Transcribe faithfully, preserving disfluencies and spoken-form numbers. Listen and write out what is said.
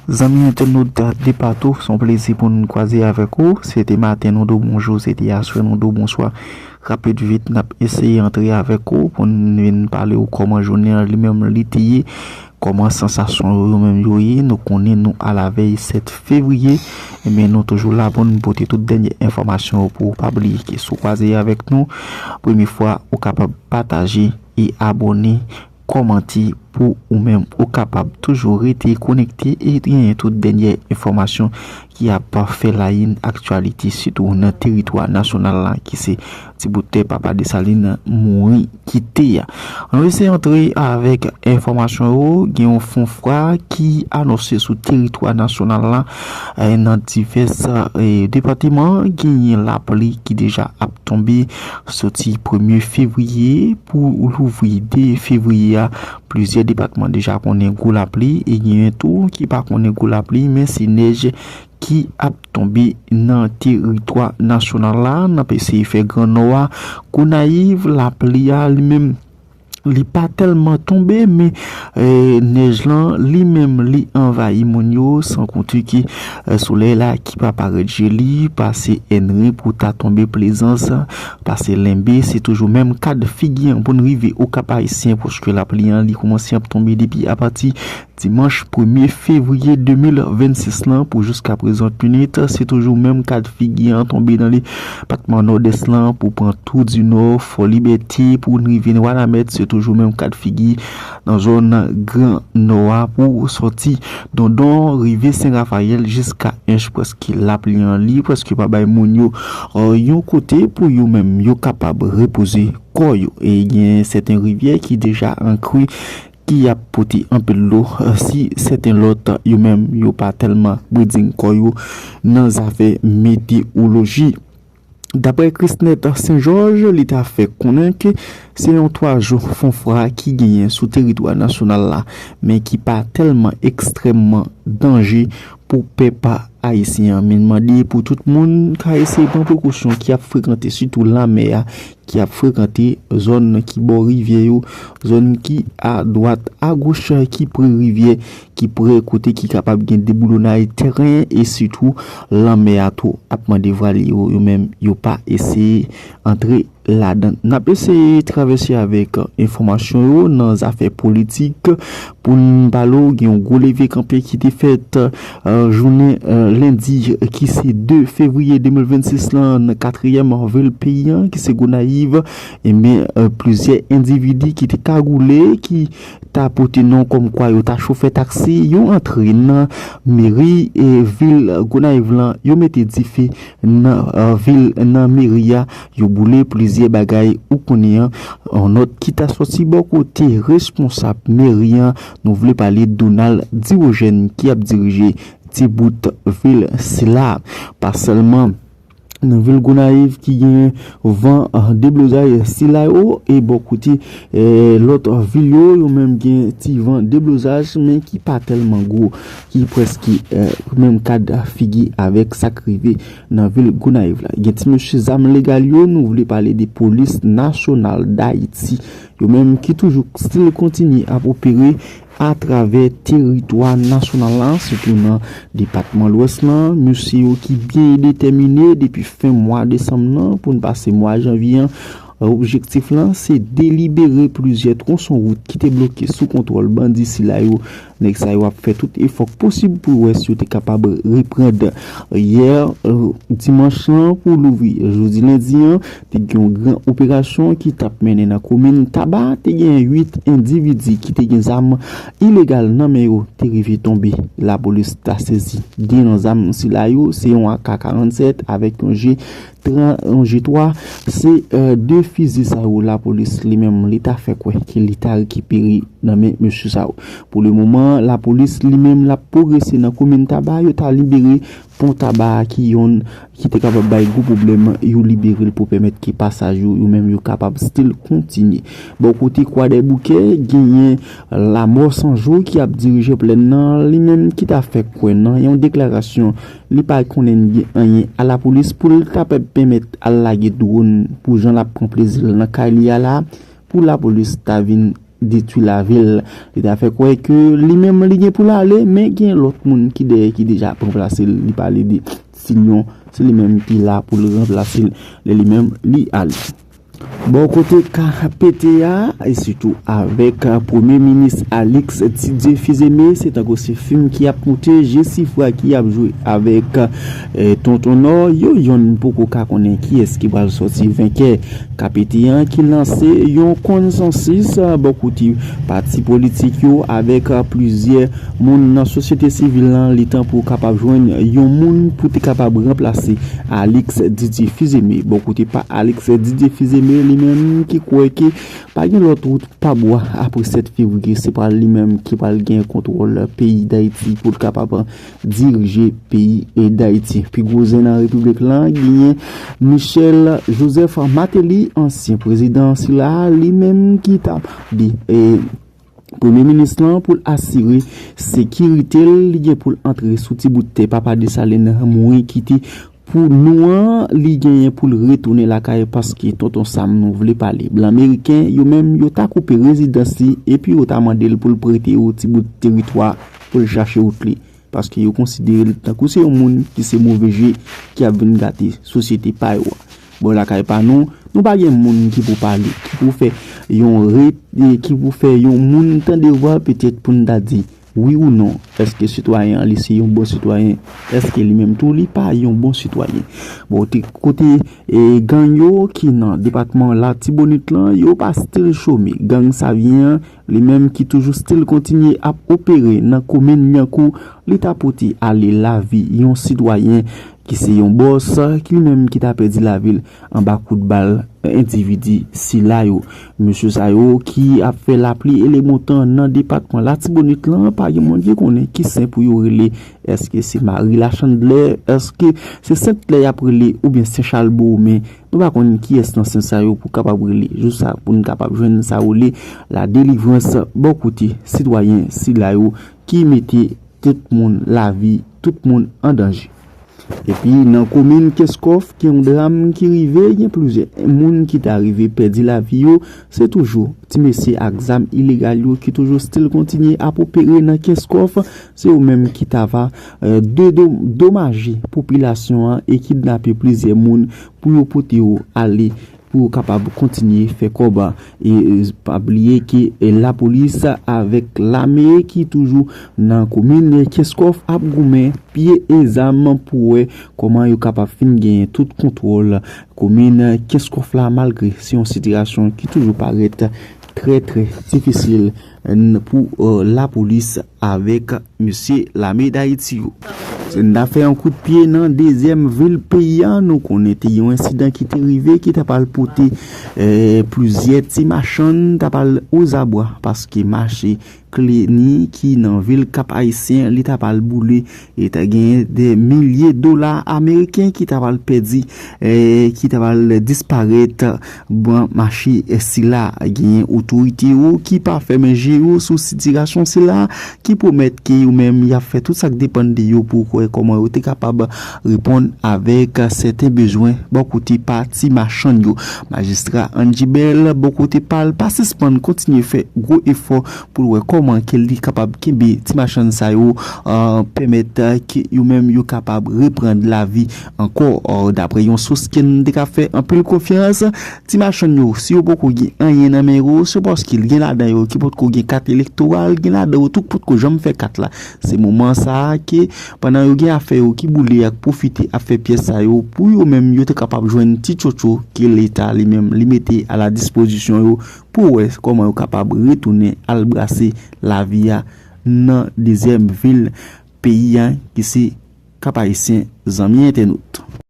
Zanmi entènot de patou, se yon plezi pou n kwaze avèk ou. Se te maten nou di w bonjou, se te aswè nou di w bonswa. Rapid vit, n ap eseye antre avèk ou pou n vin pale w kòman jounen an li menm li te ye, kòman sansasyon yo yo menm yo ye. Nou konnen nou alavèy sèt fevriye, men nou toujou la pou n pote tout dènye enfòmasyon yo pou w pa bliye ke si w kwaze avèk nou, premye fwa ou kapab pataje e abòne, kòmante pou ou menm ou kapab toujou rete konekte e genyen tout dènye enfòmasyon ki ap fè la une aktyalite sitou nan teritwa nasyonal la ki se ti bout tè papa Desalin mouri kite a. Ann eseye antre avèk enfòmasyon yo, gen yon fon fwa ki anonse sou teritwa nasyonal la, eh, nan divès, eh, depatman, genyen lapli ki deja ap tonbe soti premye fevriye pou louvri de fevriye a. Plizyè depatman deja konnen gwo lapli e genyen tou ki pa konnen gwo lapli, men se nèj ki ap tonbe nan teritwa nasyonal la. N ap eseye fè Gran Nò a, Gonayiv, lapli a li menm li pa tèlman tonbe, men, eh, nèj lan li menm li anvayi moun yo, san konte ke, eh, solèy la ki pa parèt jeli, pase ènri pou ta tonbe Plezans, pase Lenbe, se toujou menm kad figi an pou n rive Okap Ayisyen, paske lapli an li kòmanse ap tonbe depi apati dimanch premye fevriye de mil vennsis lan pou jiska prezan pinit, se toujou menm kad figi an tonbe nan depatman Nòdès lan pou pran Tou di Nò, Fò Libète, pou n rive Wanament, se toujou menm kad figi nan zòn Gran Nò a pou sòti Dondon, rive Sen Rafayèl jiska Ench, prèske lapli an li prèske pa bay moun yo, eh, yon kote pou yo menm yo kapab repoze kò yo. E gen sèten rivyè ki deja an kri ki ap pote anpil dlo, eh, si sèten lòt yo menm yo pa tèlman breding kò yo nan zafè metewoloji. Daprè Chrisnet Saint Georges, li ta fè konnen ke se yon twa jou fon fwa ki genyen sou teritwa nasyonal la, men ki pa tèlman ekstrèmman danje pou pèp ayisyen an. Men mande pou tout moun ka eseye pran prekosyon ki ap frekante sitou lanmè a, ki ap frekante zòn ki bò rivyè yo, zòn ki a dwat, a goch, ki pre rivyè, ki pre kote ki kapab gen deboulonay tèren e sitou lanmè a tou ap mande vwalye yo, yo menm yo pa eseye antre ladan. N ap eseye travèse avèk, eh, enfòmasyon yo nan zafè politik. Pou n pale w, gen yon gwo leve kanpe ki te fèt, eh, jounen, eh, lendi, eh, ki se de fevriye de mil vennsis lan, nan katriyèm vil peyi an, ki se Gonayiv. Ebyen, eh, plizyè endividi ki te kagoule, ki ta pote non kòmkwa yo ta chofè taksi, yo antre nan meri e vil Gonayiv lan, yo mete dife nan, eh, vil, nan meri a, yo boule plizyè bagay ou konnen an. Yon nòt ki ta sòti bò kote responsab meri an, nou vle pale Donald Dirogène ki ap dirije ti bout vil sila. Pa sèlman nan vil Gonayiv ki gen van, eh, deblozay sila yo, e bò kote, eh, lòt vil yo, yo menm gen ti van deblozaj, men ki pa tèlman gwo, ki prèske, eh, menm kad figi avèk sa k rive nan vil Gonayiv la. Gen ti mesye zam legal yo, nou vle pale de Polis Nasyonal Dayiti, yo menm ki toujou still kontinye ap opere atravè teritwa nasyonal la, sitou nan depatman Lwès lan. Mesye yo ki byen detèmine depi fen mwa desanm nan pou n pase mwa janvye an. Objektif lan, se delibere plizyè twonson wout ki te bloke sou kontwòl bandi sila yo. Nèg sa yo ap fè tout efò k posib pou wè si yo te kapab reprann yè, eh, dimanch lan pou louvri jodi lendi an. Te gen yon gran operasyon ki t ap mennen nan komin Taba. Te gen uit endividi ki te gen zam ilegal nan men yo te rive tonbe. Lapolis ta sezi de nan zam sila yo, se yon A K karannsèt avèk yon G tran-, yon G twa. Se, eh, de fizi sa yo lapolis li menm li ta fè kwè ke li ta rekipere nan men mesye sa yo. Pou le moman, lapolis li menm l ap pwogrese nan komin Taba, yo ta libere pon Taba a ki yonn ki te kapab bay gwo pwoblèm, yo libere l pou pèmèt ke pasaj yo, yo menm yo kapab still kontinye. Bò kote Kwadèboukè, genyen Lamò Sanjou ki ap dirije plèn nan, li menm ki ta fè kwè nan yon deklarasyon li pa konnen gen anyen a lapolis pou l ta pè-, pèmèt al lage dwòn pou jan l ap pran plezi l nan kay li a la, pou lapolis ta vin detwi lavi l. Li ta fè kwè ke li menm li gen pou l ale, men gen lòt moun ki dèyè ki deja ap ranplase l. Li pale de Tilyon, se li menm ki la pou l ranplase l lè li menm li ale. Bò kote ka pete a, e sitou avèk Premye Minis Alix Didier Fils-Aimé, se tankou se fim ki ap moute, Jesifra ki ap jwe avèk eh, Tonton Nò, yo yonn poko ka konnen kiyès ki pral sòti venkè. Ka pete an ki lanse yon konsansis bò kote pati politik yo avèk plizyè moun nan sosyete sivil lan, li tan pou kapab jwenn yon moun pou te kapab ranplase Alix Didier Fils-Aimé. Bò kote pa Alix Didier Fils-Aimé, li menm ki kwè ke pa gen lòt wout pa bwa apre sèt fevriye, se pral li menm ki pral gen kontwòl peyi Dayiti pou l kapab dirije peyi Dayiti. Pi gwo zen nan repiblik lan genyen Michel Joseph Martelly, ansyen prezidan sila, li menm ki ta di eh, Premye minis lan pou l asire sekirite l, li gen pou l antre sou ti bout tè papa Desalin mouri kite pou nou an, li genyen pou l retounen lakay paske Tonton Sam nou vle pale. Blan meriken yo menm yo ta koupe rezidans li epi yo ta mande l pou l prete yo ti bout teritwa pou l chache wout li. Paske yo konsidere l tankou se yon moun ki se move je ki ap vin gate sosyete pa yo a. Bò lakay pa nou, nou pa gen moun ki pou pale, ki pou fè yon re, ki pou fè yon moun tande vwa petèt pou n ta di wi ou non, èske sitwayen an li se yon bon sitwayen, èske li menm tou li pa yon bon sitwayen. Bò te kote e gang yo ki nan depatman Latibonit lan, yo pa still chome. Gang Savyen an, li menm ki toujou still kontinye ap opere nan komin Lyankou, li ta pote ale lavi yon sitwayen ki se yon bòs, ki li menm ki ta pèdi lavi l anba kout bal endividi sila yo. Mesye sa yo ki ap fè lapli e lemontan nan depatman Latibonit lan, pa gen moun ki konnen ki sen pou yo rele. Èske se Mari Lachandelè? Èske se Sent Klè y ap rele oubyen Sen Chalbo? Men nou pa konn kiyès nan sen sa yo pou kapab rele. Jou sa pou n kapab jwenn sa yo rele ladelivrans bò kote sitwayen sila yo ki mete tout moun lavi, tout moun an danje. Epi nan komin Kenskòf, gen yon dram ki rive, gen plizyè moun ki ta rive pèdi lavi yo. Se toujou ti mesye ak zam ilegal yo ki toujou still kontinye ap opere nan Kenskòf. Se yo menm ki ta va eh, dedo- domaje popilasyon an e kidnape plizyè moun pou yo pote yo ale pou yo kapab kontinye fè kòb. E e, pa bliye ke e, lapolis avèk lame ki toujou nan komin Kenskòf ap goumen pye e zam pou wè kòman yo kapab fin genyen tout kontwòl komin Kenskòf la, malgre se yon sitiyasyon ki toujou parèt trè, trè difisil n- pou eh, lapolis avèk mesye lame Dayiti yo. N ta fè yon kout pye nan dezyèm vil peyi a, nou konnen te yon ensidan ki te rive ki ta pral pote eh, plizyè ti machann ta pral ozabwa paske mache Kleni ki nan vil Kap Ayisyen, li ta pral boule e ta genyen de milye dola ameriken ki ta pral pèdi, eh, ki ta pral disparèt ban mache sila. Genyen otorite yo ki pa fèmen je yo sou sitiyasyon sila, ki pwomèt ke yo menm y ap fè tout sa k depann de yo pou kwè kòman yo te kapab reponn avèk sèten bezwen bò kote pa ti machann yo. Majistra Angie Bell, bò kote pa l, pa sispann kontinye fè gwo efò pou l wè kòman ke li kapab kenbe ti machann sa yo, eh, pèmèt ke yo menm yo kapab reprann lavi ankò. Eh, daprè yon sous ke n te ka fè anpil konfyans, ti machann yo, si yo poko gen anyen nan men yo, se paske l gen ladan yo ki potko gen kat elektoral, gen ladan yo tou potko janm fè kat la. Se moman sa a ke pandan yo gen afè yo ki boule, y ap pwofite ap fè pyès sa yo pou yo menm yo te kapab jwenn ti tchotcho ke Leta li menm li mete a la dispozisyon yo pou wè kòman yo kapab retounen al brase lavi a nan dezyèm vil peyi a ki se Kap Ayisyen, zanmi entènot.